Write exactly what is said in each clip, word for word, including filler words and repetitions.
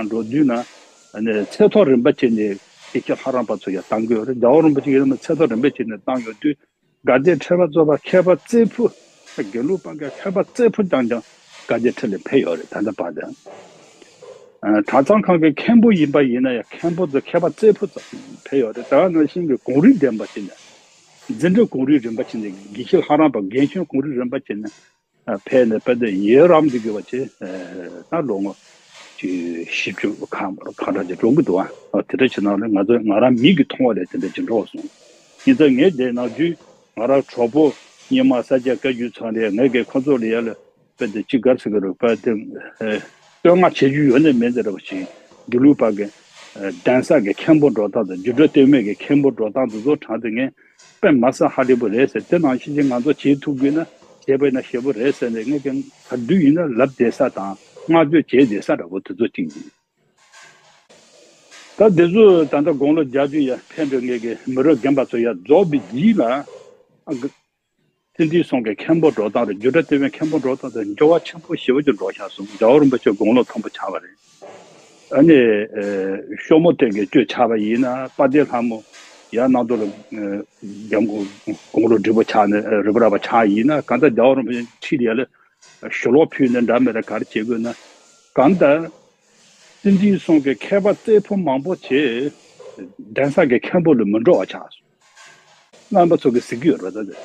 འགྲོ་དུས་ན་ཨ་ནི་ཚེ་ཐོག་རིམ་པ་བྱས་ནས་དགེ་བཤེས་ལྷ་རམས་པ་ཚོ་ཡང་བཏང་གི་ཡོད་རེད། རྒྱལ་བ་རིན་པོ་ཆེ་ཡིན་ན་ཚེ་ཐོག་རིམ་པ་བྱས་ནས་བཏང་ཡོད་དུས། དགའ་ལྡན་ཁྲི་པ་གཙོས་པ་མཁས་པ་རྩེ་ཕུད། དགེ་ལུགས་པ་གི་མཁས་པ་རྩེ་ཕུད་རྐྱང་རྐྱང་དགའ་ལྡན་ཁྲི་ལ་ཕེབས་ཡོད་རེད། ད་ལྟ་བར་དུ། ཨ། གྲྭ་ཚང་ཁག་གི་མཁན་པོ་ཡིན་པ་ཡིན་ན་ཡང་མཁན་པོ་ཚོ་མཁས་པ་རྩེ་ཕུད་ཙམ་ཕེབས་ཡོད་རེད། དེ་ནང་བཞིན་གྱི་གངས་རི་ལྡན་པ་ཅིག་ནས། འཛིན་གྲྭ་གངས་རི་རིམ་པ་ཅིག་ནས་དགེ་བཤེས་ལྷ་རམས་པ་རྒན་གཞོན་གངས་རི་རིམ་པ་ཅིག་ནས། ཨ། ཕེབས་ནས་དཔེ་དེ་ཡི་རངས་དེ་དགོས་པ་བྱས། ཨ། ད་ལོ་ངོ་བཞི་བཅུ་གང་གང་འདྲ་ཅིག་འགྲོ་གི་འདུག་ཨ། དེ་འདྲ་བྱས་ན་ལས་ང་ཚོ་ང་རང་མིག་གིས་མཐོང་བ་ལས་དེ་འདྲ་ཅིག་འགྲོ་སོང་། ཡིན་ཙང་ངས་དེ་ནང་རྒྱུན་ང་རང་གྲོགས་པོ་སྙེ་མ་ས་སྐྱ་བཀའ་བརྒྱུད་ཚང་ལས་ངས་གི་ཁོ་ཚོ་ལ་ཡ་ལ་དཔེ་དེ་ཅི་གར་ཟེར་གི་རེད། དཔེ་དེ་ཨ་བསྟོད་བསྔགས་བྱེད་རྒྱུ་ཡོད་ནས་མེད་འདི་འདྲ་བ་ཞིག་དགེ་ལུགས་པ་གི་ཨ་གདན་ས་གི་མཁན་པོ་འགྲོ་སྟངས་དང་རྒྱུད་གྲྭ་སྟོད་སྨད་གི་མཁན་པོ་འགྲོ་སྟངས་དེ་ཚོ་དྲངས་ཏེ་ངས། དཔེ་མ་སྲིད་ཧ་ལས་པོ་རེད་ཟེར། དེ་ནང་བཞིན་གྱི་ང་ཚོ་བྱེད་ཐུབ་དགོས་ན་བྱས་པ་ཡིན་ན་ཞེ་པོ་རེད་ཟེར་ནས། ངས་ཀྱང་ག་དུས་ཡིན་ན་ལབ་བསྡད་ས་དང་བསྔགས་བརྗོད་བྱས་བསྡད་ས་འདྲ་པོ་དེ་ཚོ་གཅིག་ཡིན། ད་དེ་ཚོ་ད་ལྟ་དགུང་ལོ་བརྒྱད་ཅུ་ཡར་ཕེབས་འགྲོ་མཁན་གྱི་མི་རབས་རྒན་པ་ཚོ་ཡར་རྫོགས་པའི་རྗེས་ལ། ཨ། སེ་འབྲས་གསུམ་གྱི་མཁན་པོ་འགྲོ་སྟངས་རེད། རྒྱུད་གྲྭ་སྟོད་སྨད་མཁན་པོ་འགྲོ་སྟངས་དེ་འགྱུར་བ་ཆེན་པོ་ཞེ་པོ་ཅིག་འགྲོ་ཤག་སོང་། རྒྱལ་བ་རིན་པོ་ཆེ་དགུང་ལོ་མཐོན་པོ་ཆགས་པ་རེད། ཨ་ནི། ཨ། ཤོ་མོ་སྟོན་གྱི་གཅོད་ཆགས་པ་ཡིན་ན། དཔལ་ལྡན་ལྷ་མོ་ཡར་གནམ་མདོ་ལ། ཨ། རྒྱལ་མོ་དགུང་ལོ་བགྲེས་པོ་ཆགས་ནས། ཨ། རི་བོ་ར་བ་ཆགས་ཡིན་ན། གང་ལྟར་རྒྱལ་བ་རིན་པོ་ཆེ་ཁྲི་ལ་ཡར་ལ་ཞུ་ལོག་ཕུལ་ནས་འདྲ་མི་འདྲ་ག་རེ་བྱེད་དགོས་ན། གང་ལྟར་སེ་འབྲས་གསུམ་གྱི་མཁས་པ་རྩེ་ཕུད་མང་པོ་བྱས་གདན་ས་གི་མཁན་པོ་ལ་མི་འགྲོ་བ་ཆགས་སོང་། རྣམ་པ་ཚོ་གིས་གཟིགས་ཀྱི་ཡོད་རེད་པ། ད་དེ་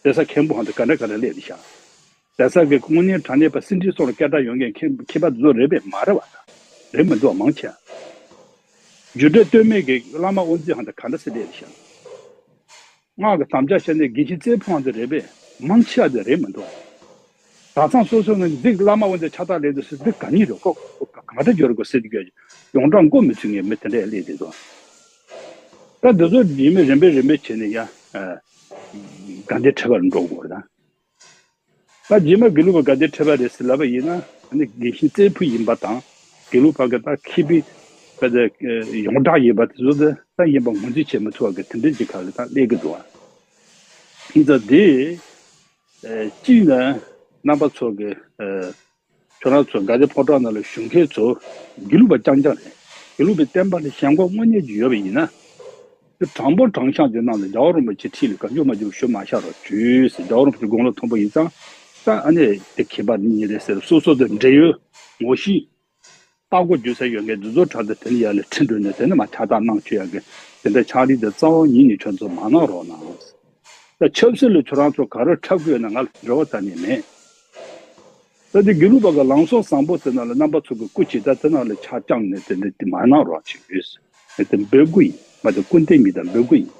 གདན་ས་མཁན་པོ་ཧང་དུ་ག་འདྲ་ག་འདྲ་སླེབས་ཤག་གདན་ས་གི་དངོས་གནས་དྲང་གནས་པ་སེ་འབྲས་གསུམ་ལ་སྐད་གྲགས་ཡོད་མཁན་མཁས་མཁས་པ་ཚོ་རེད་པས། མ་རེད་པ། ད་རེད་མི་འདུག་མང་ཆེ་བ། རྒྱུད་གྲྭ་སྟོད་སྨད་ཀྱི་བླ་མ་དབུ་འཛིན་ཧང་དུ་ག་འདྲ་སེ་སླེབས་ཤག་སྔགས་ཀྱི་དམ་བཅའ་བྱས་ནས་དགེ་བཤེས་རྩེ་ཕུད་ཧང་དུ་རེད་པས། མང་ཆེ་བ་དེ་རེད་མི་འདུག་གྲྭ་ཚང་སོ་སོ་ནས་འདི་བླ་མ་དབུ་འཛིན་ཕྱག་རྟགས་ལེན་དུས་སུ་འདི་ག་ཉིད་རེད། ཁོ་ཁོ་གང་འདྲ་འགྱུར་དགོས་ཟེར་གྱི་ཡོངས་གྲགས་མགོ་མི་ཚོས་མཁན་མི་དེ་འདྲ་སླེབས་བསྡད་འདུག་ད་འདི་ཚོ་རིམ་པས་རིམ་པས་རིམ་པས་བྱས་ནས་ཡ། ཨ། དགའ་ལྡན་ཁྲི་པ་ལ་འགྲོ་དགོས་རེད། ད་ད་རྗེས་མ་དགེ་ལུགས་པ་དགའ་ལྡན་ཁྲི་པ་རེད་ཟེར་ལབ་པ་ཡིན་ན། ཨ་ནི་དགེ་བཤེས་རྩེ་ཕུད་ཡིན་པ་དང་། དགེ་ལུགས་པ་གི་ད་མཁས་པའི་ད་ད་ཡོངས་གྲགས་ཡིན་པ་དེ་ཚོ་ད་ད་ཡིན་པ་ངོས་འཛིན་བྱེད་མི་ཐུབ་པ་གི་དེ་འདྲ་ཅིག་ག་ལ་ད་སླེབས་ཀྱི་འདུག་ཨ། ཡིན་ཙང་དེ། ཨ། གཅིག་ནས་རྣམ་པ་ཚོ་གི། ཨ། ཁྱོད་རང་ཚོ་དགའ་ལྡན་ཕོ་བྲང་ནང་ལ་བཞུགས་མཁན་ཚོ་དགེ་ལུགས་པ་རྐྱང་རྐྱང་རེད། དགེ་ལུགས་པའི་བསྟན་པ་ལ་ཞེན་ཁོག་དངོས་གནས་ཅིག་ཡོད་པ་ཡིན་ན། དེ་དྲང་པོ་དྲང་གཞག་གི་ནང་ལ་རྒྱལ་བ་རིན་པོ་ཆེ་ཁྲི་ལ་གང་བྱུང་མང་བྱུང་ཞུ་མ་བཞག་རོགས་བྱོས་ཟེར། རྒྱལ་བ་རིན་པོ་ཆེ་དགུང་ལོ་མཐོན་པོ་ཡིན་ཙང་། ད་ཨ་ནི་དེ་ཁྱད་པར་གཉིས་རེད་ཟེར། སོ་སོ་དེ་འབྲེལ་ཡོད་ངོ་ཤེས། ལྟ་སྒོ་བརྒྱུད་ས་ཡོད་མཁན་འདི་ཚོ་དྲངས་ཏེ་དེ་ནས་ཡར་ལ་ཁྲིད་འགྲོ་ནས། དེ་ནས་མར་ཕྱག་རྟགས་གནང་བཅུག་ཡག་གི་དེ་འདྲ་ཕྱག་རིས་དེ་རྩ་བ་ཉིད་ནས་ཁྱོད་ཚོ་མ་གནང་རོགས་གནང་། ད་ཆབ་སྲིད་ལ་ཁྱོད་རང་ཚོ་ག་རེ་འཁྲབ་ཀྱི་ཡོད་ན་ང་ལ་འབྲེལ་བ་རྩ་ནས་མེད། ད་དེ་དགེ་ལུགས་པ་གི་ལངས་ཕྱོགས་བཟང་པོ་དེ་ནང་ལ་རྣམ་པ་ཚོ་གི་སྐུ་ཇི་ལྟར་དེ་ནང་ལ་ཆ་བཅངས་ནས་དེ་འདྲ་དེ་མ་གནང་རོགས་བྱེད་དགོས། དེ་འབོད་སྐུལ་ཡིན། ང་དེ་སྐུ་རྟེན་མི་དང་འབོད་སྐུལ་ཡིན།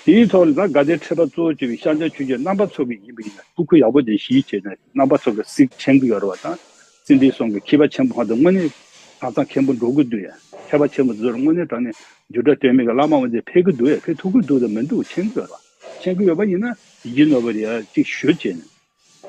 དེའི་ཐོག་ལ་ད་དགའ་ལྡན་ཁྲི་པ་གཙོ་བོ་བྱས་པའི་ཤར་བྱང་ཆོས་བརྒྱུད་རྣམ་པ་ཚོ་གི་ཡིན་པ་ཡིན་ན་ཐུགས་ཁུར་ཡག་པོ་ཅིག་གཞི་བྱས་ནས་རྣམ་པ་ཚོ་གི་གཟིགས་མཁྱེན་གྱི་ཡོད་རེད་པ། དང་སེ་འབྲས་གསུམ་གྱི་མཁས་པ་ཆེན་པོ་ཧང་དུ་དངོས་གནས་གྲྭ་ཚང་མཁན་པོ་འགྲོ་གི་འདུག་ཡ། མཁས་པ་ཆེན་པོ་ཚོར་དངོས་གནས་དྲང་གནས་རྒྱུད་གྲྭ་སྟོད་སྨད་ཀྱི་བླ་མ་དབུ་འཛིན་ཕེབས་ཀྱི་འདུག་ཡ། ཕེབས་ཐུབ་ཀྱི་འདུག་དང་མི་འདུག་མཁྱེན་གྱི་ཡོད་རེད་པ། མཁྱེན་གྱི་ཡོད་པ་ཡིན་ན་ཡིད་ནོར་བ་རེད་ཡ། ཅིག་ཞུ་བྱས་ནས།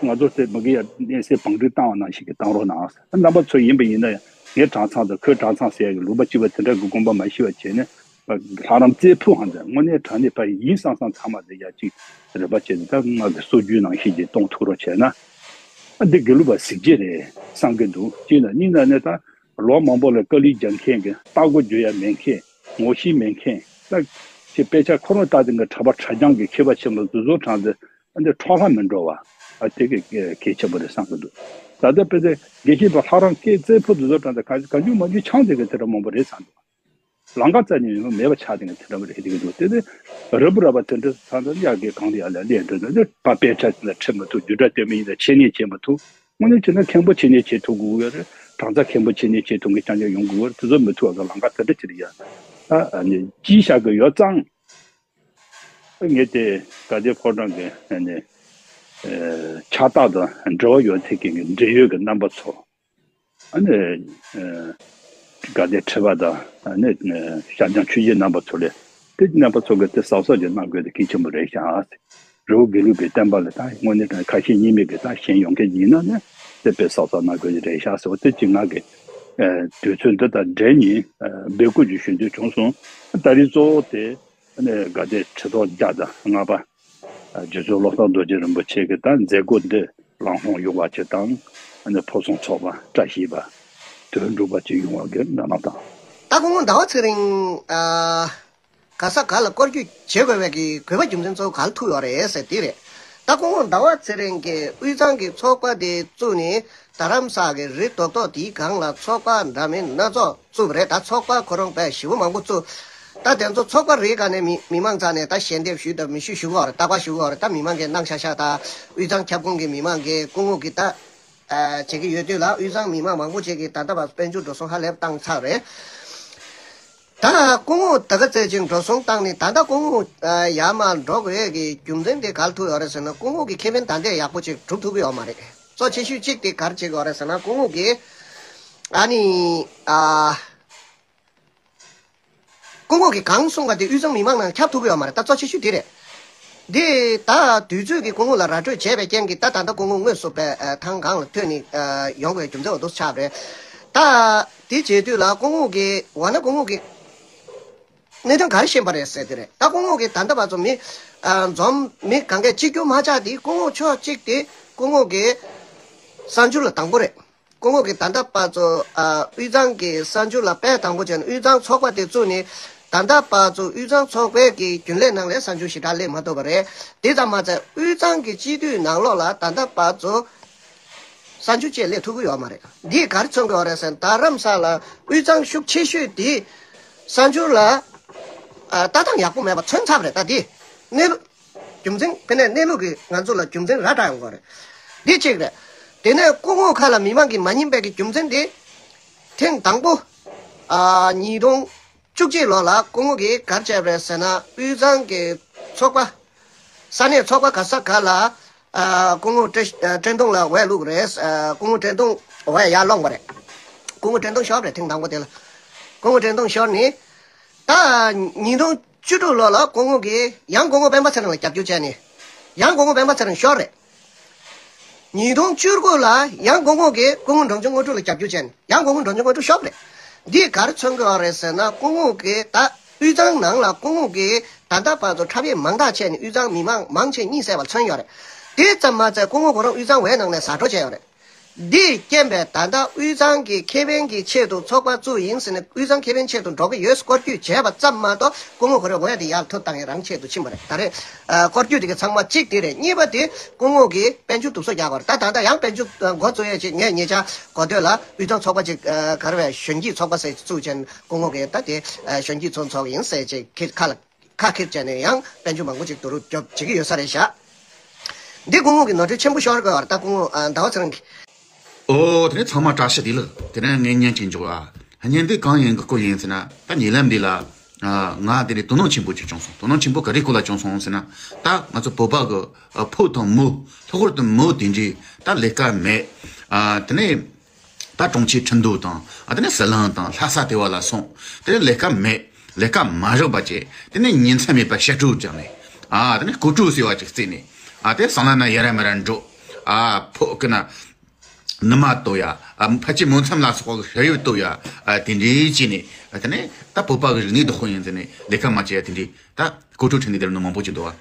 ང་ཚོ་དེ་མ་གི་ཡ་གནས་སའི་བང་སྒྲིག་བཏང་བ་ནང་བཞིན་གྱི་བཏང་རོགས་གནང་། རྣམ་པ་ཚོ་ཡིན་པ་ཡིན་ན་ཡང་ངའི་གྲྭ་ཚང་དང་ཁོའི་གྲྭ་ཚང་ཟེར་ཡ་གི་ལུང་པ་གཅིག་པ་དེ་འདྲ་གི་དགོངས་པ་མ་ཞིག་པ་བྱས་ནས། ལྷ་རམས་རྩེ་ཕུད་ཧང་དང་དངོས་གནས་དྲང་གནས་པ་ཡིན་བསམ་བསམ་ཚང་མ་དེ་ཡ་གཅིག་རེ་བ་བྱས་ནས། ད་ང་གི་སྲོལ་རྒྱུན་ནང་བཞིན་གྱི་གཏོང་ཐུབ་རོགས་བྱས་ན། ཨ། འདི་དགེ་ལུགས་པ་གཟི་བརྗིད་རེད་བསམ་གྱི་འདུག་གཅིག་ན། གཉིས་ན་ནི་ད་ལོ་མང་པོ་ལ་དཀའ་ལས་རྒྱག་མཁན་གྱི་ལྟ་སྒོ་བརྒྱུད་ཡ་མེད་མཁན། ངོ་ཤེས་མེད་མཁན། ད་ཅིག་དཔེ་ཆ་ཁོ་རང་ལྟ་དེ་གི་གྲྭ་པ་གྲྭ་རྐྱང་གི་མཁས་པ་ཆེན་པོ་དེ་ཚོ་དྲངས་ཏེ། ཨ། འདི་འཕྲོ་བརླག་མི་འགྲོ་བ། ཨ། དེ་གི་གལ་ཆེན་པོ་རེད་བསམ་གྱི་འདུག་ད་ལྟ་དཔེ་དེ་དགེ་བཤེས་པ་ལྷ་རམས་སྐད་རྩེ་ཕུད་དེ་ཚོ་དྲངས་ཏེ་ག་གང་བྱུང་མང་བྱུང་ཆང་དེ་གི་དེ་འདྲ་མང་པོ་རེད་བསམ་འདུག་ལམ་ཁ་རྩ་ནས་མེད་པ་ཆགས་དེ་གི་དེ་འདྲ་མ་རེད་དེ་གི་འདུག་དེ་དེ་རི་བོ་ར་བ་དེ་འདྲ་ཚང་ཚང་ཡག་གི་གང་དེ་ཡག་ལ་ལས་འདྲ་འདྲ་དེ་པ་དཔེ་ཆ་དེ་ལ་ཁྲིད་མི་ཐུབ། རྒྱུད་གྲྭ་སྟོད་སྨད་ཡིན་ན་འཆད་ཉན་བྱེད་མི་ཐུབ། དངོས་གནས་བྱས་ན་མཁན་པོ་འཆད་ཉན་བྱེད་ཐུབ་དགོས་ཀྱི་ཡོད་རེད། གྲྭ་ཚང་མཁན་པོ་འཆད་ཉན་བྱེད་ཐུབ་མཁན་རྐྱང་རྐྱང་ཡོང་དགོས་ཀྱི་ཡོད་རེད། དེ་ཚོ་མི་ཐུབ་པ་གི་ལམ་ཁ་དེ་འདྲ་ཅིག་ལ་ཡ། ཨ། ཨ་ནི་ཅི་བཞག་གི་ཡོད་ཙང་། ངས་དེ་དགའ་ལྡན་ཕོ་བྲང་གི་ཨ་ནི་ཨ་ཕྱག་རྟགས་དང་འབྲེལ་བ་ཡོད་མཁན་གྱི་འབྲེལ་ཡོད་ཀྱི་རྣམ་པ་ཚོ། ཨ་ནི་ཨ་དགའ་ལྡན་ཁྲི་པ་དང་། ཨ་ནི་ཨ་ཤར་བྱང་ཆོས་བརྒྱུད་རྣམ་པ་ཚོ་ལ། དེ་རྣམ་པ་ཚོ་གི་དེ་གཟབ་གཟབ་ཅིག་གནང་དགོས་དེ་གལ་ཆེན་པོ་རེད་ཤག་རི་བོ་དགེ་ལུགས་པའི་བསྟན་པ་ལ་ད་དངོས་གནས་དྲང་ཁ་ཞེ་གཉིས་མེད་ཀྱི་ད་ཞེན་ཡོང་མཁན་ཡིན་ན་ནི། དེ་དཔེ་གཟབ་གཟབ་གནང་དགོས་དེ་རེད་ཤག་ཟེར་བ་དེ་གཅིག་ང་གི་ཨ་དུས་ཚོད་འདི་དང་འབྲེལ་ནས་ཨ་འབོད་སྐུལ་ཅིག་ཞུ་འདོད་བྱུང་སོང་། ད་རེས་གཙོ་བོ་དེ་ཨ་ནི་དགའ་ལྡན་ཁྲི་ཐོག་བརྒྱ་དང་ལྔ་པ། ཨ་རྗེ་བཙུན་བློ་བཟང་རྡོ་རྗེ་རིན་པོ་ཆེ་གི་ད་མཛད་སྒོ་འདི་ལམ་ལྷོང་ཡོང་བ་ཅིག་དང་། ཨ་ནི་ཕོ་བསངས་ཚོགས་པ་བཀྲ་ཤིས་པ། དོན་འགྲུབ་པ་ཅིག་ཡོང་བ་གི་སྨོན་ལམ་དང་། ད་སྐུ་ངོ་ཟླ་བ་ཚེ་རིང་ཨ། ག་ས་ག་ལ་སྐོར་སྐྱོད་བྱེད་དགོས་པའི་གི་དགོས་པ་རྒྱུ་མཚན་གཙོ་བོ་ག་ལ་ཐུག་ཡོད་རེད་ཟེར་དེ་རེད། ད་སྐུ་ངོ་ཟླ་བ་ཚེ་རིང་གིས་དབུས་གཙང་གི་ཚོགས་པ་དེ་བཙུགས་ནས་རྡ་རམ་ས་གི་རི་རྡོག་རྡོག་དེའི་སྒང་ལ་ཚོགས་པ་འདྲ་མིན་སྣ་ཚོགས་བཙུགས་པ་རེད། ད་ཚོགས་པ་ཁོ་རང་དཔེ་ཞེ་པོ་མང་པོ་བཙུགས། ད་དེ་ཚོ་ཚོགས་པ་རེད་ག་ནས་མི་མི་མང་ཚང་ནས་ད་ཞལ་འདེབས་ཞུས་དང་མི་ཞུས་ཞུ་གི་ཡོད་རེད། རྟག་པར་ཞུ་གི་ཡོད་རེད། ད་མི་མང་གིས་གནང་ཤག་ཤག་ད་དབུས་གཙང་ཁྱབ་ཁོངས་ཀྱི་མི་མང་གིས་སྐུ་ངོ་གིས་ད་བྱེད་ཀྱི་ཡོད་དུས་ལ་དབུས་གཙང་མི་མང་མང་པོ་ཅིག་གིས་ད་ལྟ་བར་དཔལ་འབྱོར་འགྲོ་སོང་ཧ་ལས་བཏང་ཚར་རེད། ད་སྐུ་ངོ་ད་ག་ཚད་ཅིག་འགྲོ་སོང་བཏང་ནས་ད་ལྟ་སྐུ་ངོ་ཡར་མར་འགྲོ་དགོས་ཀྱི་རྒྱུ་མཚན་དེ་ག་ལ་ཐུག་ཡོད་རེད་ཟེར་ན། སྐུ་ངོ་གི་ཁེ་ཕན་ད་ལྟ་ཡག་པོ་ཅིག་གྲུབ་ཐུབ་ཀྱི་ཡོད་མ་རེད། གཙོ་ཆེ་ཤོས་གཅིག་དེ་ག་རེ་བྱེད་ཀྱི་ཡོད་རེད་ཟེར་ན། སྐུ་ངོ་གིས་ཨ་ནི་ཨ། སྐུ་ངོ་གིས་གང་གསུངས་པ་དེ་དབུས་གཙང་མི་མང་ནང་ཁྱབ་ཐུབ་ཀྱི་ཡོད་མ་རེད། ད་གཙོ་ཆེ་ཤོས་དེ་རེད། འདི་ད་དུས་ཚོད་ཀྱིས་སྐུ་ངོ་ལ་ར་སྤྲོད་བྱས་པའི་རྐྱེན་གྱིས་ད་ད་ལྟ་སྐུ་ངོ་དངོས་སུ་པའི་ཐང་སྒང་ལ་ཐོན་ནས་ཡོང་དགོས་རྒྱུ་མཚན་འོ་འདུག་ཆགས་རེད། ད་དེ་བྱེད་དུས་ལ་སྐུ་ངོ་གིས་འོ་ན་སྐུ་ངོ་གིས་གནད་དོན་ག་རེ་ཤེས་པ་རེད་ཟེར་དེ་རེད། ད་སྐུ་ངོ་གིས་ད་ལྟ་བར་དུ་མི་འཛོམས་མི་གང་གས་གཅིག་གྱུར་མ་ཆགས་དེ་སྐུ་ངོ་ཕྱོགས་གཅིག་དེ་སྐུ་ངོ་གིས་གསར་འགྱུར་ལ་དང་པོ་རེད། སྐུ་ངོ་གིས་ད་ལྟ་བར་དུ་ཨ་དབུས་གཙང་གི་གསར་འགྱུར་ལ་དཔེ་དང་པོ་བྱས་ནས་དབུས་གཙང་ཚོགས་པ་དེ་བཙུགས་ནས་ད་ལྟ་བར་དུ་དབུས་གཙང་ཚོགས་པའི་གི་རྒྱུན་ལས་ནང་ལ་གསར་འགྱུར་ཞེ་དྲག་སླེབས་མ་ཐུབ་པ་རེད། དེ་ཙམ་མ་ཚད་དབུས་གཙང་གི་སྤྱི་འཐུས་ནང་ལོགས་ལ་ད་ལྟ་བར་དུ་གསར་འགྱུར་བཅས་སླེབས་ཐུབ་ཀྱི་ཡོད་མ་རེད། འདིས་ག་རེ་མཚོན་གྱི་ཡོད་རེད་ཟེར་ན། རྡ་རམ་ས་ལ་དབུས་གཙང་ཤུགས་ཆེ་ཤོས་དེ་གསར་འགྱུར་ལ་ཨ་ལྟ་སྟངས་ཡག་པོ་མེད་པ་མཚོན་ཚར་བ་རེད། ད་དེ་གནས་ལུགས། རྒྱུ་མཚན་དེ་ནས་གནས་ལུགས་ཀྱིས་ང་ཚོ་ལ་རྒྱུ་མཚན་ར་འདྲ་ཡོང་གི་རེད། འདི་གཅིག་རེད། དེ་ནས་སྐུ་ངོ་ཁ་ལ་མི་མང་གིས་མ་ཉན་པའི་གི་རྒྱུ་མཚན་དེ། ཐེངས་དང་པོ། ཨ་ཉིས་སྟོང་བཅུ་གཅིག་ལོ་ལ་སྐུ་ངོ་གིས་ག་རེ་བྱས་པ་རེད་ཟེར་ན། དབུས་གཙང་གི་ཚོགས་པ། ས་གནས་ཚོགས་པ་ག་ས་ག་ལ། ཨ་སྐུ་ངོ་བཀྲ་ཨ་བཀྲས་མཐོང་ལགས་འོས་བླུགས་རེད། ཨ་སྐུ་ངོ་བཀྲས་མཐོང་འོས་ཡར་སློང་བ་རེད། སྐུ་ངོ་བཀྲས་མཐོང་ཤོར་རེད། ཐེངས་དང་པོ་དེ་ལ། སྐུ་ངོ་བཀྲས་མཐོང་ཤོར་ནས། ད་ཉིས་སྟོང་བཅུ་དྲུག་ལོ་ལ་སྐུ་ངོ་གིས་ཡང་སྐུ་ངོ་སྤེན་པ་ཚེ་རིང་ལ་རྒྱབ་སྐྱོར་བྱས་ནས། ཡང་སྐུ་ངོ་སྤེན་པ་ཚེ་རིང་ཤོར་རེད། ཉིས་སྟོང་བཅུ་དགུ་ལ་ཡང་སྐུ་ངོ་གིས་སྐུ་ངོ་འབྲོང་ཆུང་དངོས་གྲུབ་ལ་རྒྱབ་སྐྱོར་བྱས་ནས་ཡང་སྐུ་ངོ་འབྲོང་ཆུང་དངོས་གྲུབ་ཤོར་རེད། འདིས་ག་རེ་མཚོན་གྱི་ཡོད་རེད་ཟེར་ན། སྐུ་ངོ་གིས་ད་དབུས་གཙང་ནང་ལ་སྐུ་ངོ་གིས་ད་ལྟ་བར་དུ་འཁྲབ་ཡས་མང་དག་བྱས་ནས་དབུས་གཙང་མི་མང་མང་ཆེ་གཉིད་སད་པ་མཚོན་ཡོད་རེད། དེ་ཙམ་མ་ཚད་སྐུ་ངོ་ཁོ་རང་དབུས་གཙང་འོས་ནང་ནས་ཟ་འགྲོ་བྱས་ཡོད་རེད། འདིས་རྐྱེན་པས་ད་ལྟ་དབུས་གཙང་གི་ཁེ་ཕན་གྱི་ཆེད་དུ་ཚོགས་པ་བཙུགས་ཡིན་ཟེར་ནས། དབུས་གཙང་ཁེ་ཕན་ཆེད་དུ་འགྲོ་གི་ཡོད་སྐོར་སྐྱོད་བྱས་པ་ཙམ་མ་གཏོགས། སྐུ་ངོ་ཁོ་རང་འོས་དེ་ཡར་ཐོབ་བཏང་ཡས་རང་ཆེད་དུ་ཕྱིན་པ་རེད། ད་རེས་ཨ་སྐོར་སྐྱོད་དེ་གི་ཚང་མ་གཅིག་དེ་རེད། གཉིས་པ་དེ་སྐུ་ངོ་གིས་དཔལ་འབྱོར་སྡུག་སོ་རྒྱག་པ་རེད། ད་ད་ལྟ་ཡང་དཔལ་འབྱོར་འགོ་བཙུགས་ཡས་ཅིག་ངས་ཉེ་ཆར་གོ་ཐོས་ལ་དབུས་གཙང་ཚོགས་པ་ཅིག་ཨ་ག་རེ་བས་གཞོན་སྐྱེས་ཚོགས་པ་ཟེར་བཙུགས་བྱས་ནས། སྐུ་ངོ་གིས་ད་དེ་ཨ་གཞོན་སྐྱེས་ཚོ་ཚོགས་ཡིན་ཟེར་ཅིག་ཁྱེད་ཁ་ལ། ཁ་ཁེར་བྱས་ནས་ཡང་དཔལ་འབྱོར་མང་པོ་ཅིག་བསྡུ་རུབ་རྒྱོབ་བྱེད་ཀྱི་ཡོད་ས་རེད་ཤག་འདི་སྐུ་ངོ་གི་ནོར་འཁྲུལ་ཆེན་པོ་ཤོར་དགོས་པ་རེད། ད་སྐུ་ངོ་ཨ་ཟླ་བ་ཚེ་རིང་གིས། ཨོ་དེ་ནས་ཚང་མ་བཀྲ་ཤིས་བདེ་ལེགས། དེ་ནས་ངས་སྙན་ཅིག་འཇོག་ཨ། སྙན་དེ་གང་ཡིན་གི་སྐོར་ཡིན་ཟེར་ན། ད་ཉེ་ལམ་འདི་ལ་ཨ་ང་དེ་ནས་དོ་སྣང་ཆེན་པོ་ཅིག་བྱུང་སོང་། དོ་སྣང་ཆེན་པོ་ག་རེ་སྐོར་ལ་བྱུང་སོང་ཟེར་ན། ད་ང་ཚོ་བོད་པ་གི་ཨ་ཕོ་དང་མོ། ལྷག་པར་དུ་མོ་དེ་འདྲའི་ད་ལས་ཀ་མེད། ཨ་དེ་ནས། ད་གྲོང་ཁྱེར་ཁྲིན་ཏུའུ་དང་། ཨ་དེ་ནས་ཟི་ལིང་དང་ལྷ་ས་དེ་བ་ལ་སོང་། དེ་ནས་ལས་ཀ་མེད། ལས་ཀ་མ་རག་པ་བྱས། དེ་ནས་ཉིན་མཚན་མེད་པར་ཞབས་བྲོ་བརྒྱབ་ནས། ཨ་དེ་ནས་སྐོར་བྲོ་ཟེར་བ་ཅིག་རྩེས་ནས། ཨ་དེ་སྲང་ལམ་ན་ཡ་ར་མ་ར་འགྲོ། ཨ་ཕོ་གི་ན་ནུ་མ་ལྟོ་ཡ། ཨ་ཕལ་ཆེར་མོ་མཚམས་ལ་སོགས་པ་ཞབས་ཡོལ་ལྟོ་ཡ། ཨ་དེ་འདྲའི་བྱས་ནས། ཨ་དེ་ནས་ད་བོད་པ་གི་རིག་གནས་སྡུག་པོ་ཡིན་ཟེར་ནས་ལས་ཀ་མ་བྱས་ཡ་དེ་འདྲའི་ད་སྐོར་བྲོ་ཁྲིད་ནས་བསྡད་ནི་མང་པོ་ཅིག་འདུག་བ།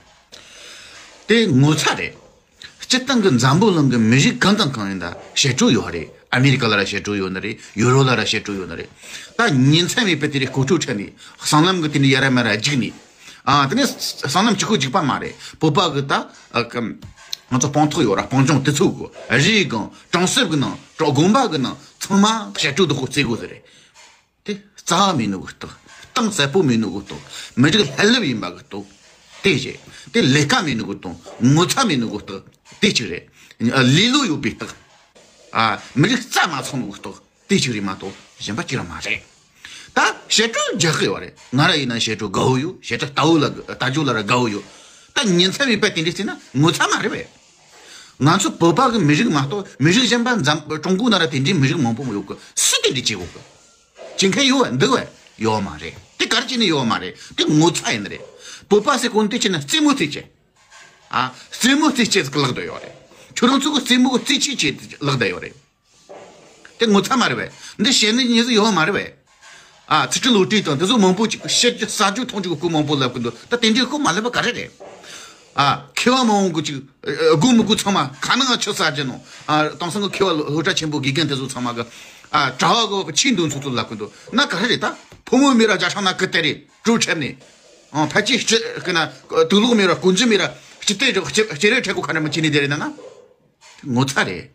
དེ་ངོ་ཚ་རེད། སྤྱིར་བཏང་གི་འཛམ་བུ་གླིང་གི་མི་རིགས་གང་དང་གང་ཡིན་ད་ཞབས་བྲོ་ཡོད་རེད། ཨ་མི་རི་ཀ་ལ་ར་ཞབས་བྲོ་ཡོད་ནི་རེད། ཡུ་རོབ་ལ་ར་ཞབས་བྲོ་ཡོད་ནི་རེད། ད་ཉིན་མཚན་མེད་པར་དེ་རིང་སྐོར་བྲོ་ཁྲིད་ནས་སྲང་ལམ་གི་དེ་འདྲ་ཡ་ར་མ་ར་རྒྱུགས་ནས། ཨ་དེ་ནས་སྲང་ལམ་གཅིག་པོ་རྒྱུགས་པ་མ་རེད། བོད་པ་གི་ད་ཨ་ཀ་ང་ཚོ་སྤང་ཐོག་ཡོད་ར། སྤང་ལྗོངས་དེ་ཚོ་གི་རིའི་སྒང་གྲོང་གསེབ་གི་ནང་དགོན་པ་གི་ནང་ཚང་མ་ཞབས་བྲོ་སྡུག་པོ་རྩེ་དགོས་ཟེར་རེད། དེ་རྩ་བ་མེད་ནོ་གི་རྟགས། གཏིང་ཟབ་པོ་མེད་ནོ་གི་རྟགས། མི་རིགས་ལྷ་ལུབ་ཡིན་པ་གི་རྟགས། དེ་བྱས། དེ་ལས་ཀ་མེད་ནོ་གི་རྟགས། ངོ་ཚ་མེད་ནོ་གི་རྟགས། དེ་གཅིག་རེད། ཨ་ལེ་ལོ་ཡོད་པའི་རྟགས། ཨ་མི་རིགས་རྩ་མ་ཚང་ནོ་གི་རྟགས། དེ་གཅིག་རེད་མ་གཏོགས་གཞན་པ་གཅིག་ར་མ་རེད། ད་ཞབས་བྲོ་རྒྱག་གི་ཡོད་རེད། ང་ར་ཡིན་ན་ཞབས་བྲོ་དགའ་བོ་ཡོད། ཞབས་བྲོ་ལྟ་བུ་ལ་ལྟ་རྒྱུ་ལ་ར་དགའ་བོ་ཡོད། ད་ཉིན་མཚན་མེད་པར་དེ་འདྲ་བྱས་ན་ངོ་ཚ་མ་རེད་པས། ང་ཚོ་བོད་པ་གི་མི་རིགས་མ་གཏོགས་མི་རིགས་གཞན་པ་འཛམ་ཀྲུང་གོའི་ནང་ར་དེ་འདྲའི་མི་རིགས་མང་པོ་ཡོད་གི། སུས་དེ་འདྲ་བྱེད་གོ་གི། བྱེད་མཁན་ཡོད་བ་འདུག་བས། ཡོད་མ་རེད། དེ་ག་རེ་བྱས་ནས་ཡོད་མ་རེད། དེ་ངོ་ཚ་ཡིན་ནི་རེད། བོད་པ་ཟེར་གོ་ནི་དེ་བྱས་ན་རྩེད་མོ་རྩེ་བྱེད། ཨ་རྩེད་མོ་རྩེ་བྱེད་ཟིག་ལག་ཏུ་ཡོད་རེད། ཁྱོད་རང་ཚོ་གི་རྩེད་མོ་གི་རྩེད་ཆས་བྱེད་ལག་ཏུ་ཡོད་རེད། དེ་ངོ་ཚ་མ་རེད་བས། འདི་བཤད་ནི་ཉེས་སུ་ཡོད་མ་རེད་བས། ཨ་ཚིག་ཁྲི་ལོ་ཏྲི་དང་དེ་ཚོ་མང་པོ་ཅིག་བཤད་རྒྱུ་ཟ་རྒྱུ་འཐུང་རྒྱུ་གི་སྐོར་མང་པོ་ལབ་གི་འདུག་ད་དེ་འདྲའི་སྐོར་མ་ལབ་པ་ག་རེ་རེད། ཨ་མཁས་པ་མང་པོ་ཅིག་ཨ་དགོས་མི་དགོས་ཚང་མ་ག་ནང་ཆུ་ཟ་རྒྱུ་ནོ། ཨ་དེང་སང་གི་མཁས་པ་སློབ་གྲྭ་ཆེན་པོ་དགེ་རྒན་དེ་ཚོ་ཚང་མ་གི་ ཨ་གྲྭ་བ་གི་ཆེས་འདུག་ཚོ་ཚོ་ལ་ཀུན་ཏུ་ན་ག་རེ་རེད་ད། ཕོ་མོ་མི་ར་རྒྱ་ཤང་ན་ཀི་ཏེ་རེད་གྲོས་འཆམ་ནས། ཨང་ཕལ་ཆེར་སྤྱི་ཀི་ན་དུག་ལོག་མི་ར་ཀུན་རྫི་མི་ར་སྤྱི་ཏེ་རེད་སྤྱི་སྤྱི་རེད་ཁྲེ་གུ་ཁ་ར་མི་ཅི་ནས་དེ་རེད་ན་ན། ངོ་ཚ་རེད།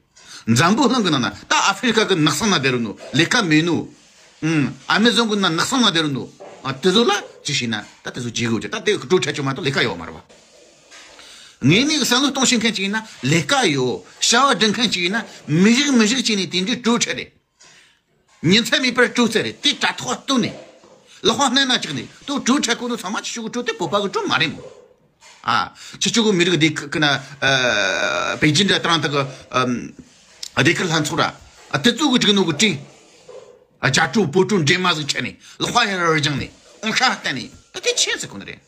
འཛམ་བུ་གླིང་གི་ནང་ན་ད་ཨ་ཧྥེ་རི་ཀ་གི་ནགས་གསེང་ན་བསྡད་རུ་ནོ་ལས་ཀ་མེད་ནོ། ཨུམ། ཨ་མེ་ཟོན་གི་ནང་ནགས་གསེང་ན་བསྡད་རུ་ནོ། ཨ་དེ་ཚོ་ལ་ཅི་ཤེས་ན་ད་དེ་ཚོ་བརྗེད་དགོས་ཀྱི་ད་དེ་གྲོས་འཆམ་ཆོག་མ་གཏོགས་ལས་ཀ་ཡོད་མ་རེད་བ། ངས་ནི་བསམ་བློ་གཏོང་ཤེས་མཁན་ཅིག་ཡིན་ན་ལས་ཀ་ཡོད། བྱ་བ་སྒྲུབ་མཁན་ཅིག་ཡིན་ན་མི་རིགས་མི་རིགས་ཅིག་ནས་དེ་འདྲའི་གྲོས་འཆམ་རེད། ཉིན་མཚན་མེད་པར་གྲོས་ཚད་རེད་དེ་དྲ་ཐོག་བཏོན་ནས། ལག་པ་སྣེ་ན་བཅུག་ནས་དུ་གྲོས་འཆམ་གོ་ནོ་ཚང་མ་ཅི་ཞུ་གི་གྲོས་དེ་བོད་པ་གི་གྲོས་མ་རེད་མོ། ཨ། ཁྱེད་ཆོ་གི་མི་རིགས་སྡེ་ཁག་གི་ན། ཨ། པེ་ཅིན་འདྲ་ཏང་དག་གི། ཨམ། སྡེ་ཁག་ལྷན་ཚོགས་ར། ཨ་དེ་ཚོ་གི་བསྒྲིགས་ནོ་གི་གྲས། ཨ་རྒྱ་གྲོས་བོད་གྲོས་འདྲེས་མ་ཟིག་ཆད་ནས་ལག་པ་ཡར་ར་བརྒྱངས་ནས་ཨོང་ཤ་བསྟན་ནས་ད་དེ་ཆེན་ཟིག་གོ་ནི་རེད།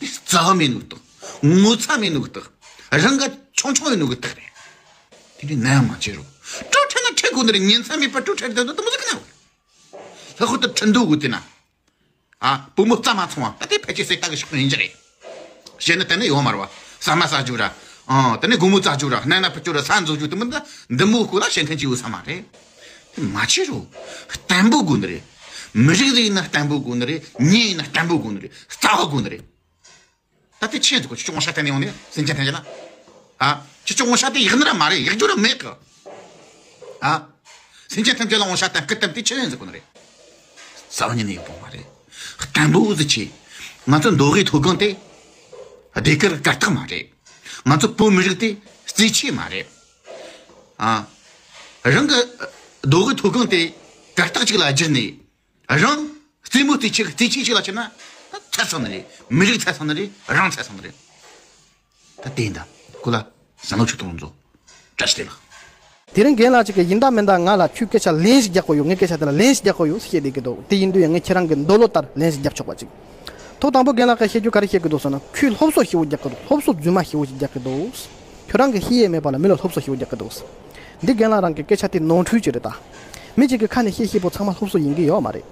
དེ་རྩ་བ་མེད་ནོ་གི་རྟགས། ངོ་ཚ་མེད་ནོ་གི་རྟགས། རང་ག་ཆུང་ཆུང་ཡིན་ནོ་གི་རྟགས་རེད། དེ་འདྲའི་ནད་ཡམས་མ་བྱེད་རོགས། གྲོས་འཆམ་ན་འཕྲད་གོ་ནི་རེད། ཉིན་མཚན་མེད་པར་གྲོས་འཆམ་དེ་ཚོ་དེ་མོ་ཟིག་གི་ན། ལྷག་པར་དུ་ཁྲིན་ཏུའུ་གི་དེ་ན། ཨ། བུ་མོ་རྩ་མ་ཚང་བ་ད་དེ་ཕལ་ཆེར་གསེར་རྟ་གི་ཤོག་ཡིན་གྱི་རེད། གཞན་ནི་གཏན་ནས་ཡོང་མ་རེད་བ། ཟ་མ་ཟ་རྒྱུ་ར། ཨ། དེ་ནས་སྒོར་མོ་བཙལ་རྒྱུ་ར། གནས་ན་ཕུད་རྒྱུ་ར། ས་འཛུགས་རྒྱུ་དེ་མིན་ད་འདི་མོ་སྐོར་ལ་བཤད་མཁན་གཅིག་ཡོད་ས་མ་རེད། དེ་མ་བྱེད་རོགས། བརྟན་པོ་དགོས་ནི་རེད། མི་རིགས་ཟིག་ཡིན་ན་བརྟན་པོ་དགོས་ནི་རེད། མྱི་ཡིན་ན་བརྟན་པོ་དགོས་ནི་རེད། རྩ་བ་དགོས་ནི་རེད། ད་དེ་ཆེན་ཟིག་གོ་ཁྱེད་ཅག་ངོ་ཤ་བསྟན་ནས་ཡོང་ནས་སེམས་ཅན་ཐམས་ཅད་ལ། ཨ། ཁྱེད་ཅག་ངོ་ཤ་དེ་ཡག་ནི་ར་མ་རེད། ཡག་རྒྱུ་ར་མེད་གི། ཨ། སེམས་ཅན་ཐམས་ཅད་ལ་ངོ་ཤ་བསྟན་སྐུ་བསྟན་དེ་ཆེན་ཟིག་གོ་ནི་རེད། རྩ་བ་ཉིད་ནས་ཡག་པོ་མ་རེད། བརྟན་པོ་ཟིག་ཆེ། ང་ཚོ་མདོ་དབུས་མཐོ་སྒང་དེ། སྡེ་ཁག་གར་སྟེགས་མ་རེད། ང་ཚོ་བོད་མི་རིགས་དེ་རྩེ་ཆེ་མ་རེད། ཨ། རང་གི་མདོ་དབུས་མཐོ་སྒང་དེ་གར་སྟེགས་གཅིག་ལ་བསྒྱུར་ནས། རང་རྩེ་མོ་རྩེ་ཆེ་རྩེ་ཆེ་ཞིག་ལ་བྱེད་ན་ད་ཚད་སོང་ནི་རེད། མི་རིགས་ཚད་སོང་ནི་རེད། རང་ཚད་སོང་ནི་རེད། ད་དེ་ཡིན་ད་ཁོ་ལ་བསམ་བློ་ཆུ་གཏོང་མཛོད། བཀྲ་ཤིས་བདེ་ལེགས། དེ་རིང་རྒན་ལགས་ཅིག་གིས་ཡིན་ད་མིན་ད་ང་ལ་ཁྱོད་སྐད་ཆ་ལན་ཞིག་རྒྱག་དགོས་ཡོད། ངས་སྐད་ཆ་དེ་ལ་ལན་ཞིག་རྒྱག་དགོས་ཡོད་ཟེར་བཤད་བསྡད་ཀྱི་འདུག་དེ་ཡིན་དུས་ཡང་ངས་ཁྱེད་རང་གི་འདོད་བློ་ལྟར་ལན་ཞིག་རྒྱབ་ཆོག་པ་ཅིག་ཐོག་དང་པོ་རྒན་ལགས་ཀྱིས་བཤད་རྒྱུ་ག་རེ་བཤད་ཀྱི་འདུག་ཟེར་ན། ཁོས་སློབ་གསོ་ཞེ་པོ་རྒྱག་གི་འདུག་སློབ་གསོ་རྫུན་མ་ཞེ་པོ་ཞིག་རྒྱག་གི་འདུག་ཁྱོད་རང་གིས་ཤེས་ཡས་མེད་པ་ལ་མི་ལ་སློབ་གསོ་ཞེ་པོ་རྒྱག་གི་འདུག་འདི་རྒན་ལགས་རང་གི་སྐད་ཆ་དེ་ནོར་འཁྲུལ་ཅིག་རེད་ད། མི་གཅིག་གི་ཁ་ནས་བཤད་བཤད་པོ་ཚང་མ་སློབ་གསོ་ཡིན་གྱི་ཡོད་མ་རེད།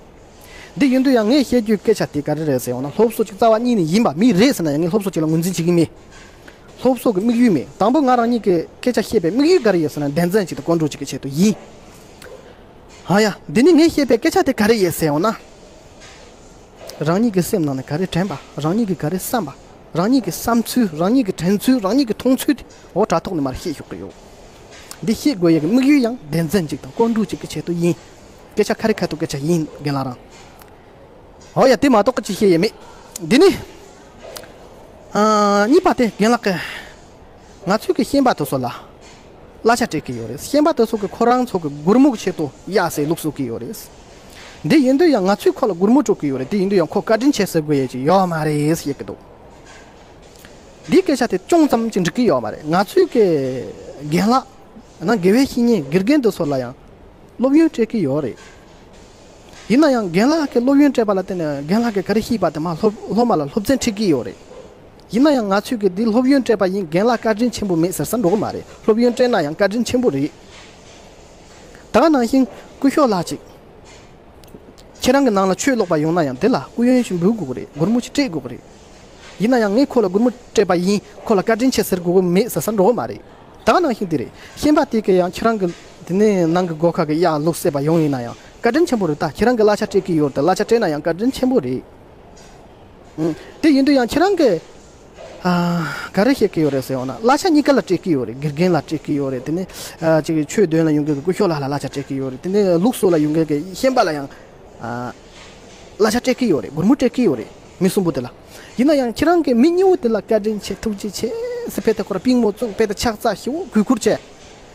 འདི་ཡིན་དུས་ཡང་ངས་བཤད་རྒྱུའི་སྐད་ཆ་དེ་ག་རེ་རེད་ཟེར་ཡོང་ན། སློབ་གསོ་ཅིག་རྩ་བ་ཉིད་ནས་ཡིན་པ་མི་རེད་ཟེར་ན་ཡང་ངས་སློབ་གསོ་ཅིག་ལ་ངོས་འཛིན་བྱེད་ཀྱི་མེད། སློབ་གསོ་གི་དམིགས་ཡུལ་མེད། དང་པོ་ང་རང་ཉིད་ཀྱི་སྐད་ཆ་བཤད་པའི་དམིགས་ཡུལ་ག་རེ་ཡོད་ཟེར་ན། བདེན་རྫུན་ཅིག་དང་ཀོན་ཀྲུའུ་ཅིག་གི་ཆེད་དུ་ཡིན། ཨ་ཡ། འདི་ནི་ངས་བཤད་པའི་སྐད་ཆ་དེ་ག་རེ་ཡིན་ཟེར་ཡོང་ན། རང་ཉིད་ཀྱི་སེམས་ནང་ནས་ག་རེ་དྲན་པ། རང་ཉིད་ཀྱིས་ག་རེ་བསམ་པ། རང་ཉིད་ཀྱི་བསམ་ཚུལ། རང་ཉིད་ཀྱི་དྲན་ཚུལ། རང་ཉིད་ཀྱི་མཐོང་ཚུལ་དེ་འོ་དྲ་ཐོག་ནས་མར་བཤད་ཞོག་གི་ཡོད། འདི་བཤད་དགོས་ཡས་ཀྱི་དམིགས་ཡུལ་ཡང་བདེན་རྫུན་ཅིག་དང་ཀོན་ཀྲུའུ་ཅིག་གི་ཆེད་དུ་ཡིན། སྐད་ཆ་ཁ་རི་ཁ་ཐུག་སྐད་ཆ་ཡིན་རྒན་ལགས་རང་། འོ་ཡ། དེ་མ་གཏོགས་ཅི་བཤད་ཡས་མེད། འདི་ནི། ཨ། གཉིས་པ་དེ་རྒན་ལགས་ཀྱིས། ང་ཚོས་ཀྱི་ཤན་པ་དེ་ཚོ་ལ་གླ་ཆ་སྤྲད་ཀྱི་ཡོད་རེད། ཤན་པ་དེ་ཚོ་གི་ཁོ་རང་ཚོ་གི་སྒོར་མོ་གི་ཆེད་དུ་གཡར་སའི་ལུགས་སྲོལ་གི་ཡོད་རེད། འདི་ཡིན་དུས་ཡང་ང་ཚོས་ཁོ་ལ་སྒོར་མོ་སྤྲོད་ཀྱི་ཡོད་རེད། དེ་ཡིན་དུས་ཡང་ཁོ་བཀའ་དྲིན་ཆེ་ཟེར་དགོས་ཡས་ཅིག་ཡོད་མ་རེད་ཟེར་གྱི་འདུག་འདིའི་སྐད་ཆ་དེ་ཅུང་ཙམ་ཅིག་འགྲིག་གི་ཡོད་མ་རེད། ང་ཚོས་ཀྱི་རྒན་ལགས་ན་དགེ་བའི་བཤེས་གཉེན་དགེ་རྒན་དེ་ཚོ་ལ་ཡང་སློབ་ཡོན་སྤྲད་ཀྱི་ཡོད་རེད། ཡིན་ན་ཡང་རྒན་ལགས་ཀྱིས་སློབ་ཡོན་སྤྲད་པ་ལ་བརྟེན་ནས་རྒན་ལགས་ཀྱིས་ག་རེ་ཤེས་པ་དེ་མར་སློབ་སློབ་མ་ལ་སློབ་ཚན་ཁྲིད་ཀྱི་ཡོད་རེད། ཡིན་ན་ཡང་ང་ཚོས་ཀྱི་འདི་སློབ་ཡོན་སྤྲད་པ་ཡིན། རྒན་ལགས་བཀའ་དྲིན་ཆེན་པོ་མེད་ཟེར་ས་འགྲོ་གི་མ་རེད། སློབ་ཡོན་སྤྲད་ན་ཡང་བཀའ་དྲིན་ཆེན་པོ་རེད། ད་ག་ནང་བཞིན་སྐུ་ཞབས་ལགས་ཅིག་ཁྱེད་རང་གི་ནང་ལ་ཆོས་ཀློག་པ་ཡོང་ན་ཡང་དེ་ལ་སྐུ་ཡོན་ཞིག་འབུལ་དགོས་ཀྱི་རེད། སྒོར་མོ་ཞིག་སྤྲད་དགོས་ཀྱི་རེད། ཡིན་ན་ཡང་ངས་ཁོ་ལ་སྒོར་མོ་སྤྲད་པ་ཡིན། ཁོ་ལ་བཀའ་དྲིན་ཆེ་ཟེར་དགོས་ཀྱི་མེད་ཟེར་ས་འགྲོ་གི་མ་རེད། ད་ག་ནང་བཞིན་དེ་རེད། ཤན་པ་དེ་གི་ཡང་ཁྱེད་རང་གི་དེ་ནས་ནང་གི་སྒོ་ཁ་གི་གཡག་ལུག་བསད་པ་ཡོང་ཡིན་ན་ཡང་བཀའ་དྲིན་ཆེན་པོ་རེད། ད་ཁྱེད་རང་གི་གླ་ཆ་སྤྲད་ཀྱི་ཡོད་རེད། གླ་ཆ་སྤྲད་ན་ཡང་བཀའ་དྲིན་ཆེན་པོ་རེད། ཨང་། དེ་ཡིན་དུས་ཡང་ཁྱེད་རང་གི། ཨ། ག་རེ་བཤད་ཀྱི་ཡོད་རེད་ཟེར་ཡོང་ན། གླ་ཆ་གཉིས་ཀ་ལ་སྤྲད་ཀྱི་ཡོད་རེད། དགེ་རྒན་ལ་སྤྲད་ཀྱི་ཡོད་རེད། དེ་ནས། ཨ། ཅིག་ཆོས་འདོན་ལ་ཡོང་མཁན་གྱི་སྐུ་ཞབས་ལགས་ལ་གླ་ཆ་སྤྲད་ཀྱི་ཡོད་རེད། དེ་ནས་ལུག་གསོ་ལ་ཡོང་མཁན་གྱི་ཤན་པ་ལ་ཡང་། ཨ། གླ་ཆ་སྤྲད་ཀྱི་ཡོད་རེད། སྒོར་མོ་སྤྲད་ཀྱི་ཡོད་རེད། མི་གསུམ་པོ་དེ་ལ། ཡིན་ན་ཡང་ཁྱེད་རང་གི་མི་གཉིས་པོ་དེ་ལ་བཀའ་དྲིན་ཆེ་ཐུགས་རྗེ་ཆེ་ཟེར་དཔེ་དེ་ཁོ་ར་པུས་མོ་བཙུགས། དཔེ་དེ་ཕྱག་འཚལ་ཞེ་པོ་གུས་བཀུར་བྱས།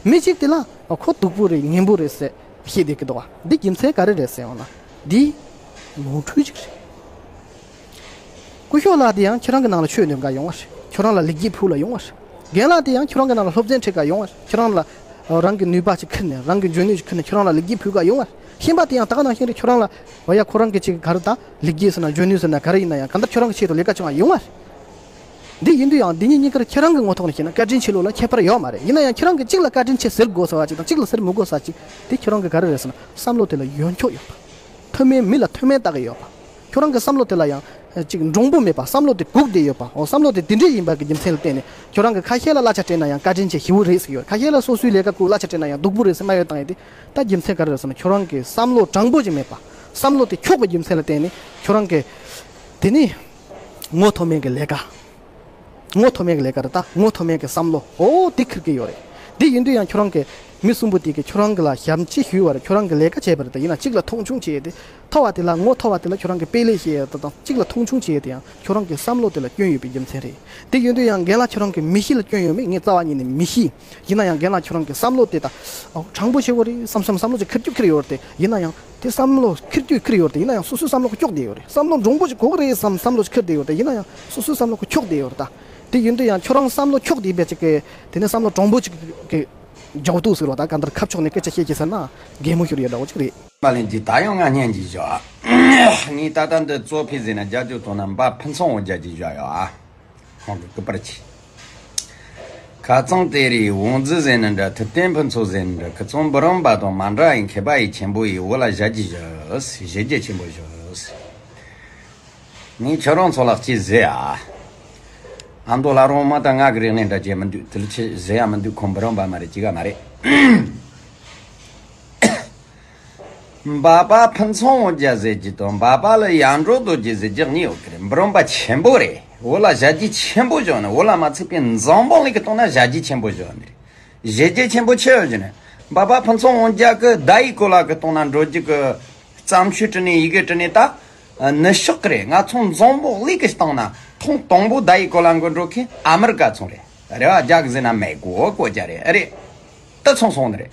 མི་གཅིག་དེ་ལ་ཁོ་སྡུག་པོ་རེད། ངན་པོ་རེད་ཟེར་བཤད་བསྡད་ཀྱི་འདུག་བ། འདི་རྒྱུ་མཚན་ག་རེ་རེད་ཟེར་ཡོང་ན། འདི་ནོར་འཁྲུལ་ཅིག་རེད། སྐུ་ཞབས་ལགས་དེ་ཡང་ཁྱེད་རང་གི་ནང་ལ་ཆོས་འདོན་ག་ཡོང་བ་རེད། ཁྱེད་རང་ལ་ལེགས་སྐྱེས་ཕུལ་ལ་ཡོང་བ་རེད། རྒན་ལགས་དེ་ཡང་ཁྱེད་རང་གི་ནང་ལ་སློབ་ཚན་ཁྲིད་ག་ཡོང་བ་རེད། ཁྱེད་རང་ལ་རང་གི་ནུས་པ་ཅིག་ཁུར་ནས། རང་གི་འཇོན་ནུས་ཅིག་ཁུར་ནས་ཁྱེད་རང་ལ་ལེགས་སྐྱེས་ཕུལ་ག་ཡོང་བ་རེད། ཤན་པ་དེ་ཡང་ད་ག་ནང་བཞིན་རེད། ཁྱེད་རང་ལ་འོ་ཡ་ཁོ་རང་གི་ཅིག་ག་རེ་ད་ལེགས་སྐྱེས་ཟེར་ན་འཇོན་ནུས་ཟེར་ན་ག་རེ་ཡིན་ན་ཡང་གང་ལྟར་ཁྱེད་རང་གི་ཆེད་དུ་ལས་ཀ་བྱུང་བ་ཡོང་བ་རེད། འདི་ཡིན་དུས་ཡང་འདི་གཉིས་གཉིས་ཀར་ཁྱེད་རང་གི་ངོ་ཐོག་ནས་བཤད་ན་བཀའ་དྲིན་ཆེ་ལོ་ལ་ཁྱད་པར་ཡོད་མ་རེད། ཡིན་ན་ཡང་ཁྱེད་རང་གིས་གཅིག་ལ་བཀའ་དྲིན་ཆེ་ཟེར་དགོས་ཟེར་བ་ཅིག་དང་གཅིག་ལ་ཟེར་མི་དགོས་ཟེར་བ་ཅིག་དེ་ཁྱེད་རང་གི་ག་རེ་རེད་ཟེར་ན་བསམ་བློ་དེ་ལ་ཡོན་ཆོག་ཡོད་པ། མཐོ་དམན་མི་ལ་མཐོ་དམན་ལྟ་གི་ཡོད་པ། ཁྱོད་རང་གི་བསམ་བློ་དེ་ལ་ཡང་ཅིག་འདྲོང་པོ་མེད་པ། བསམ་བློ་དེ་སྒུག་བསྡད་ཡོད་པ། འོ་བསམ་བློ་དེ་དེ་འདྲས་ཡིན་པ་གི་རྒྱུ་མཚན་ལ་བརྟེན་ནས་ཁྱོད་རང་གི་ཁ་ཤས་ལ་གླ་ཆ་སྤྲད་ན་ཡང་བཀའ་དྲིན་ཆེ་ཞེ་པོ་རེད་ཟེར་གྱི་ཡོད། ཁ་ཤས་ལ་སོ་སོའི་ལས་ཀ་ཁུར་གླ་ཆ་སྤྲད་ན་ཡང་སྡུག་པོ་རེད་ཟེར་སྨྲ་ཡོད་བཏང་ཡོད་དེ། ད་རྒྱུ་མཚན་ག་རེ་རེད་ཟེར་ན། ཁྱོད་རང་གི་བསམ་བློ་དྲང་པོ་ཅིག་མེད་པ། བསམ་བློ་དེ་འཁྱོག་པའི་རྒྱུ་མཚན་ལ་བརྟེན་ནས་ཁྱོད་རང་གི་དེ་ནི་ངོ་མཐོ་དམན་གྱི་ལས་ཀ་ངོ་མཐོ་དམན་གྱི་ལས་ཀ་རེད། ད་ངོ་མཐོ་དམན་གྱི་བསམ་བློ་འོ་དེ་འཁྱེར་གྱི་ཡོད་རེད། དེ་ཡིན་དུས་ཡང་ཁྱོད་རང་གི་མི་གསུམ་པོ་དེ་གིས་ཁྱོད་རང་གི་ལ་ཞབས་ཕྱི་ཞུས་པ་རེད། ཁྱོད་རང་གི་ལས་ཀ་བྱས་པ་རེད། ད་ཡིན་ན་གཅིག་ལ་མཐོང་ཆུང་བྱས་ཏེ། མཐོ་བ་དེ་ལ་ངོ་མཐོ་བ་དེ་ལ་ཁྱོད་རང་གི་དཔེ་ལེགས་བཤད་ཡ་ད་དང་གཅིག་ལ་མཐོང་ཆུང་བྱས་ཏེ་ཡང་ཁྱོད་རང་གི་བསམ་བློ་དེ་ལ་སྐྱོན་ཡོད་པའི་རྒྱུ་མཚན་རེད། དེ་ཡིན་དུས་ཡང་རྒན་ལགས་ཁྱོད་རང་གི་མི་གཤིས་ལ་སྐྱོན་ཡོད་མེད་ངས་རྩ་བ་ཉིད་ནས་མི་ཤེས། ཡིན་ན་ཡང་རྒན་ལགས་ཁྱོད་རང་གི་བསམ་བློ་དེ་ད་ཨོ་དྲང་པོ་ཆེ་བོ་རེད་བསམ་བསམ་བསམ་བློ་ཅིག་འཁྱེར་རྒྱུ་འཁྱེར་ཡོད་རེད་དེ། ཡིན་ན་ཡང་དེ་བསམ་བློ་འཁྱེར་རྒྱུ་འཁྱེར་ཡོད་རེད་དེ། ཡིན་ན་ཡང་སོ་སོའི་བསམ་བློ་གི་འཁྱོག་བསྡད་ཡོད་རེད། བསམ་བློ་འདྲོང་པོ་ཅིག་དགོས་ཀྱི་རེད་བསམ་བསམ་བློ་ཅིག་འཁྱེར་བསྡད་ཡོད་རེད། ཡིན་ན་ཡང་སོ་སོའི་བསམ་བློ་གི་འཁྱོག་བསྡད་ཡོད་རེད་ད། དེ་ཡིན་དུས་ཡང་ཁྱོད་རང་བསམ་བློ་འཁྱོག་བསྡད་པའི་ཅིག་གི་དེ་ནས་བསམ་བློ་དྲང་པོ་ཅིག་གི་རྒྱག་ཏུ་ཟེར་བ་ད་ག་འདིར་ཁ་ཕྱོགས་ནས་སྐད་ཆ་བཤད་ཀྱི་ཟེར་ན་གད་མོ་ཤོར་ཡོད་འདྲ་བོ་ཅིག་རེད། མ་ལན་གྱིས་ད་ཡང་ང་སྙན་གྱིས་ཞུ། ངས་ད་ལྟ་འདི་གཙོ་ཕི་ཟེར་ན་རྒྱ་ཇུ་ཐོག་ན་འབའ་ཕུན་ཚོགས་འོ་རྒྱ་གྱིས་ཞུ་ཡོད་ཨ། ཁོང་གི་སྐུ་པར་ཆེ། ཁ་ཚང་དེ་རིགས་བོང་རྫི་ཟེར་ནི་འདྲ། ཐུབ་བསྟན་ཕུན་ཚོགས་ཟེར་ནི་འདྲ། ཁི་ཚོ་འབུ་རམ་པ་དང་མ་འདྲ་ཡི་མཁས་པ་ཡི་ཆེན་པོ་ཡི་འོ་ལ་ཞབས་ཀྱིས་ཞུ། ཞབས་ཀྱིས་ཆེན་པོ་ཞུ། ངས་ཁྱོད་རང་ཚོ་ལ་ཅི་ཟེར་ཨ། ཨ་མདོ་ལ་རོང་མ་ད་ང་གི་རིག་གནས་འདྲ་བྱེད་མི་འདུག་དེ་ལ་ཅི་ཟེར་ཡ་མི་འདུག་ཁོང་འབུ་རམ་པ་མ་རེད། ཅི་ག་མ་རེད། འབའ་པ་ཕུན་ཚོགས་འོ་རྒྱ་ཟེར་གྱི་དང་། འབའ་པ་ལ་ཡར་འབྲོག་རྡོ་རྗེ་ཟེར་གྱི་གཉིས་ཡོད་ཀྱི་རེད། འབུ་རམ་པ་ཆེན་པོ་རེད། འོ་ལ་ཞབས་ཀྱིས་ཆེན་པོ་ཞུ་ནི། འོ་ལ་མ་ཚིག་པའི་འཛམ་བུ་གླིང་གི་སྟེང་ན་ཞབས་ཀྱིས་ཆེན་པོ་ཞུ་ནི་རེད། ཞབས་ཀྱིས་ཆེན་པོ་ཆེ་ཡོད་ཀྱི་ནི། འབའ་པ་ཕུན་ཚོགས་འོ་རྒྱ་གི་ཟླ་ཡི་གོ་ལ་གི་སྟེང་ན་འགྲོ་རྒྱུ་གི་བརྩམས་ཆོས་བྲིས་ནས་ཡི་གེ་བྲིས་ནས་ད་ནི་ཤོག་གི་རེད། ང་ཚོ་འཛམ་བུ་གླིང་གི་སྟེང་ན་ཐེངས་དང་པོ་ཟླ་ཡི་གོ་ལ་འགོ་འགྲོ་མཁན་ཨ་མི་རི་ཀ་ཚོ་རེད། རེད་བ། རྒྱ་གི་ཟེར་ན་མེ་གོ་གོ་རྒྱ་རེད། ཨ་རེད། དེ་ཚོ་སོང་ནི་རེད།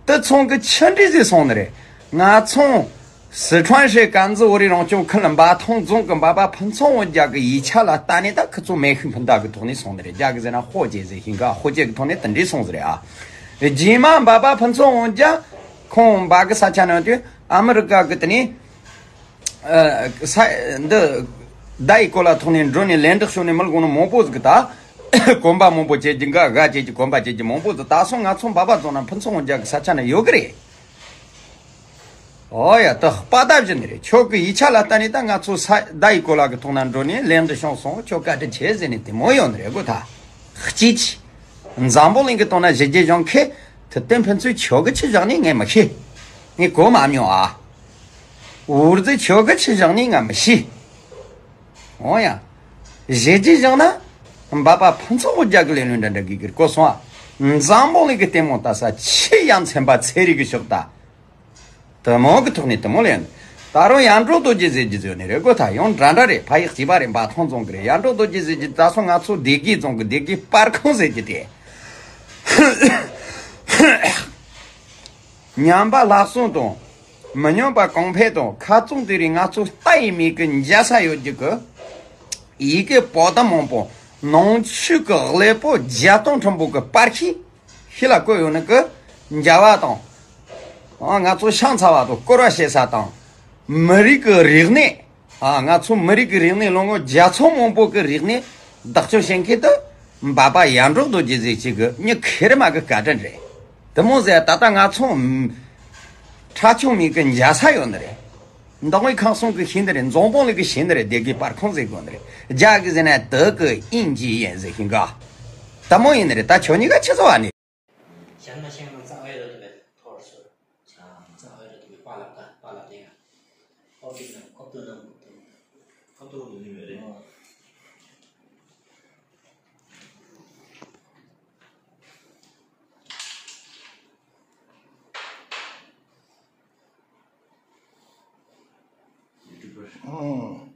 དེ་ཚོ་གི་ཆི་འདྲ་ཟིག་སོང་ནི་རེད། ང་ཚོ་སི་ཁྲོན་ཧྲེ་ཀན་ཛི་བོད་རིགས་རང་སྐྱོང་ཁུལ་འབའ་ཐང་རྫོང་གི་འབའ་པ་ཕུན་ཚོགས་འོ་རྒྱ་གི་ཡིག་ཆ་ལ་ལྟ་ནས་ད་ཁི་ཚོ་མེ་ཤུགས་འཕུར་མདའ་གི་ཐོག་ནས་སོང་ནི་རེད། རྒྱ་གི་ཟེར་ན་ཧོ་ཅེ་ཟེར་ཤིང་ག་ཧོ་ཅེ་གི་ཐོག་ནས་དེ་འདྲས་སོང་ཟེར་རེད་ཨ། རྗེས་མ་འབའ་པ་ཕུན་ཚོགས་འོ་རྒྱ་ཁོང་འབའ་གི་ས་ཆ་ནང་དུ་ཨ་མི་རི་ཀ་གི་དེ་ནས་ཨ་ས་འདི་ཟླ་ཡི་གོ་ལ་ཐོག་ནས་འགྲོ་ནས་ལན་གྲགས་ཤོར་ནས་མི་ལ་གོ་ནོ་མང་པོ་ཟིག་གི་ད་གོམ་པ་མང་པོ་བྱེད་ཀྱི་འགའ་འགའ་བྱེད་ཀྱི་གོམ་པ་བྱེད་ཀྱི་མང་པོ་ཟིག་ད་སོང་ང་ཚོ་འབའ་པ་རྫོང་ན་ཕུན་ཚོགས་འོ་རྒྱ་གི་ས་ཆ་ནས་ཡོད་གི་རེད། ཨོ་ཡ། ད་པ་ད་བཞིན་རེད། ཁྱོད་ཀྱི་ཡིག་ཆ་ལ་ལྟ་ནས་ད་ང་ཚོ་ས་ཟླ་ཡི་གོ་ལ་གི་ཐོག་ན་འགྲོ་ནས་ལན་འདི་བྱུང་སོང་། ཁྱོད་བཀའ་དྲིན་ཆེ་ཟེར་ནས་དེ་མོ་ཡོང་ནི་རེད་གོ་ད། གཅིག་འཛམ་བུ་གླིང་གི་སྟེང་ན་ཞི་རྒྱས་སྦྱོང་མཁན་དེ་བསྟན་ཕུན་ཚོགས་ཁྱོད་ཀྱི་ཆི་བཞག་ནས་ངས་མི་ཤེས། ངས་གོ་མ་མྱོང་ཨ། འུར་ཟི་ཁྱོད་ཀྱི་ཆི་བཞག་ནས་ང་མི་ཤེས། ཨོ་ཡ། ཞི་རྒྱས་སྦྱོང་ན་འབའ་པ་ཕུན་ཚོགས་རྒྱ་གི་ལས་ལུང་འདྲ་འདྲ་གི་གིར་གོ་སོང་ཨ། འཛམ་བུ་གླིང་གི་ལྟད་མོ་ལྟ་ས་ཆེས་ཡ་མཚན་པ་ཚེ་རིང་གི་ཕྱོགས་ད། དེ་མོ་གི་ཐོག་ནས་དེ་མོ་ལེན། ད་རུང་ཡར་འབྲོག་རྡོ་རྗེ་ཟེར་གྱི་ཟེར་ནི་རེད་གོ་ད་ཡང་འདྲ་འདྲ་རེད། ཕ་ཡག་གཅིག་པ་རེད། འབའ་ཐང་རྫོང་གི་རེད། ཡར་འབྲོག་རྡོ་རྗེ་ཟེར་གྱི་ད་སོང་ང་ཚོ་སྡེ་དགེ་རྫོང་གི་སྡེ་དགེ་པར་ཁང་ཟེར་གྱི་དེ། ཉམས་པ་ལྷག་བསམ་དང་། མི་ཉམས་པ་གོང་འཕེལ་དང་ཁ་ཚོན་དེ་རིང་ང་ཚོ་ལྟ་ཡི་མིག་གི་འཇའ་ས་ཡོད་རྒྱུ་གི། ཡི་གེ་པོ་ཏ་མང་པོ་ནང་ཆོས་ཀྱི་ཀླད་པོ་རྒྱ་སྟོང་ཁྲིམས་པོ་གི་པར་ཤིང་། ཤི་ལ་བཀོད་ཡོད་ནི་གི་འཇའ་བ་དང་། ང་ཚོ་ཤང་ཚ་བ་དང་སྐོར་བ་བྱེད་ས་དང་། མི་རིགས་ཀྱི་རིག་གནས། ང་ཚོ་མི་རིགས་ཀྱི་རིག་གནས་ལོ་ངོ་བརྒྱ་ཚོ་མང་པོ་གི་རིག་གནས་བདག་སྐྱོང་བྱེད་མཁན་དུ་འབའ་པ་ཡར་འབྲོག་རྡོ་རྗེ་ཟེར་གྱི་གི་མྱི་ཁེར་མ་གི་བཀའ་དྲིན་རེད། དེ་མོ་ཟེར་ད་ལྟ་ང་ཚོ་ཁྲ་ཆུང་མིག་གི་འཇའ་ས་ཡོད་ནི་རེད། མདང་བའི་ཁང་སོང་གི་ཤེས་ནི་རེད། འཛམ་བུ་གླིང་གི་ཤེས་ནི་རེད། སྡེ་དགེ་པར་ཁང་ཟེར་དགོས་ནི་རེད། རྒྱ་གི་ཟེར་ན་དེ་གི་ཨིན་ཇི་ཡིན་ཟེར་ཤིང་ག། དེ་མོ་ཡིན་ནི་རེད། ད་ཁྱོད་གཉིས་ཀ་ཆི་ཟེར་བ་ནི། ཞག་མ་ཤེས་ན་རྩ་བའི་རུ་དུ་བས་ཐོར་སོ། ཆ་རྩ་བའི་རུ་དུ་བས་པ་ལབ་ད་པ་ལབ་དེ་ཡ། ཨོ་ཏི་ན་ཁོབ་ཏུ་ན་ཁོབ་ཏུ་ཁོབ་ཏུ་ནི་མེ་རེ། ཨང་